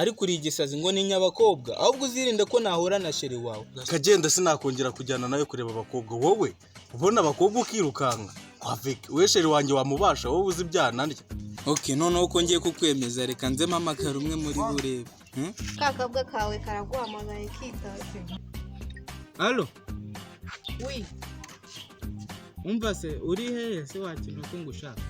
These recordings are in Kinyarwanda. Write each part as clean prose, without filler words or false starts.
Ariko uri igisazi ngo ni nyabakobwa, ahubwo uzirinde ko nahura na chéri wawe. Kagenda, sinakongera kujyana nawe kureba abakobwa. Wowe ubona abakobwa ukirukanka kwa Vicky. We chéri wanjye wamubasha? Wowe uzi ibyana ndya. Ok, noneho ko ngiye kukwemeza, reka nze mpamagara umwe muri bo urebe. Ka kabwa kawe karaguhamagaye kitase. Allo? Oui. Umva se, uri hehe se wakina ko ngushaka?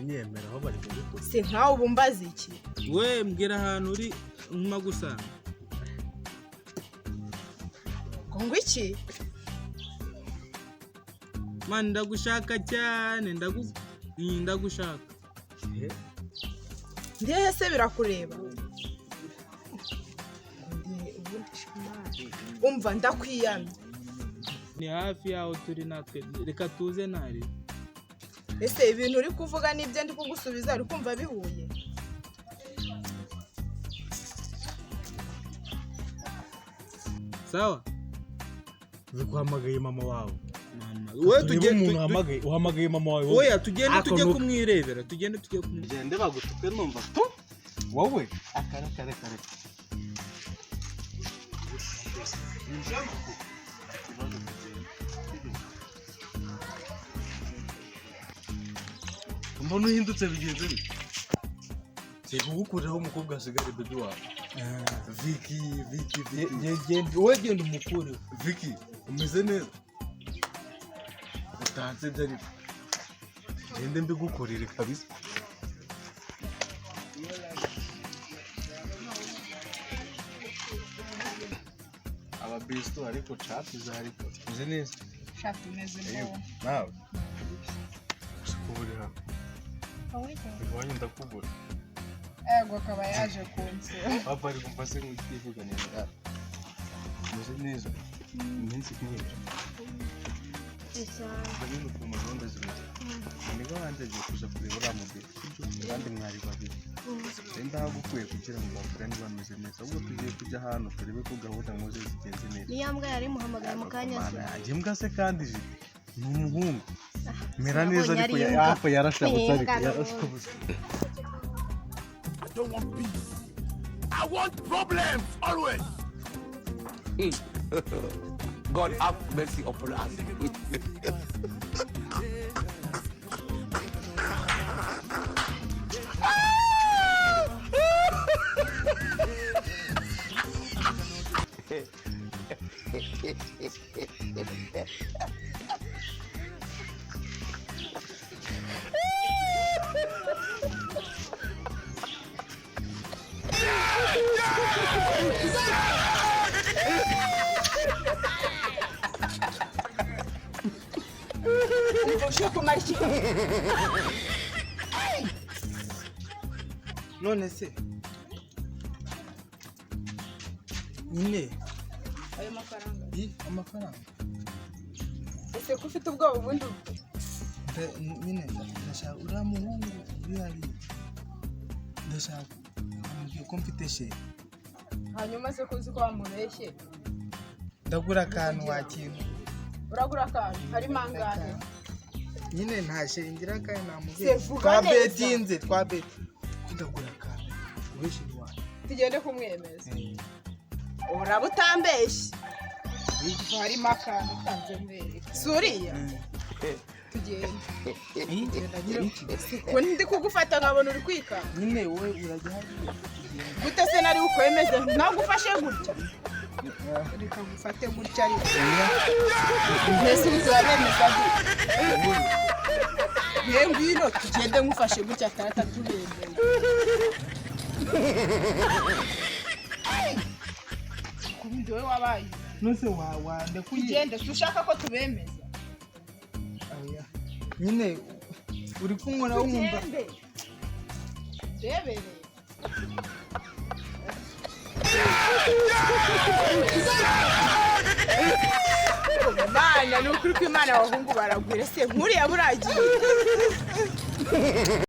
Nyemera aho bari kubikora. Se nkawe ubu mbaza iki? We mbwira ahantu uri nkuma gusanga. Ngo iki? Man, ndagushaka cyane, ndagushaka. Ndehe se birakureba? Ngo ndi ubundi shimari. Umva, ndakwiyamye. Ni hafi yaho turi natwe, reka tuze ntari. Ese ibintu uri kuvuga n'ibyo ndi kugusubiza uri kumva bihuye? Sawa. Biguhamagaye mama wawe. Mama we. Turebe. Tujye Umuntu uhamagaye, uhamagaye mama wawe wowe. Oya, tugende. Ako Tujye nuko. kumwirebera, tugende tujye kumwirebera. Gende bagutuke numva tu wowe akare kare kare. Mbona uhindutse, bigenze bite? Si kugukuriraho umukobwa hasigare baby wawe Vicky, Vicky, Vicky. Wowe genda umukureho. Vicky, umeze neza, utanze ibyo ariko gende mbigukorere kabisa. Aba besto ariko chat zari umeze neza. Shaka umeze. Yego, nawe sikuburi hano iwanyu ndakubura. Ego, akaba yaje kunsura. Papa ari kumva se nk'utivuganira. Umeze neza, iminsi myinshi. Ndabizi ukuntu gahunda zimeze. Niba wanjye agiye kuza kureba uriya mubiri, sibyo? Abandi mwari babiri rero ndahagukuye kugira ngo bavugane bameze neza. Ahubwo tugiye kujya ahantu turebe ko gahunda muze zigenze neza. Niya mbwa yari imuhamagaye mu kanya se? Mana yanjye, imbwa se kandi jide ni umuhungu mera neza. Nabonye Ariko ari imbwa. yapfa yarashabutse Ni ariko imbwa. yarashabutse. I don't want peace. I want problems always. God have mercy upon us. Uje kumara iki? None se nyine Ayo mafaranga? Amafaranga. Ese ko ufite ubwoba ubundi? Nyine ndashaka uriya muhungu uri hariya, ndashaka amubwiye ko mfite chéri. Hanyuma se ko uzi ko wamubeshye? Ndagura akantu wakintu. Uragura akantu harimo angahe? Nyine nta chéri ngira kandi namubwiye. Se vuga neza. Twabetinze, twabeti, ndagura akantu ube chéri wawe. Tugende kumwemeza. Uraba utambeshye, harimo akantu kanze mwereka, si uriya? Tugende. Ko ndi kugufata nkabona uri kwikanga. Nyine wowe urajya hariya tugende. Gute se nari bukwemeze nagufashe gutya? Reka ngufate gutya, ariko mbese ubu turabemeza gute? Ye, ngwino tugende ngufashe gutya tata, tubemeye. Kundi wowe wabaye. Nose wa wandekuye? Tugende, si ushaka ko tubemeza? Oya. Nyine uri kunkora wumva. Tugende ndebere. Mana, ni ukuri ko Imana, abahungu baragwira se nkuriya buragiye.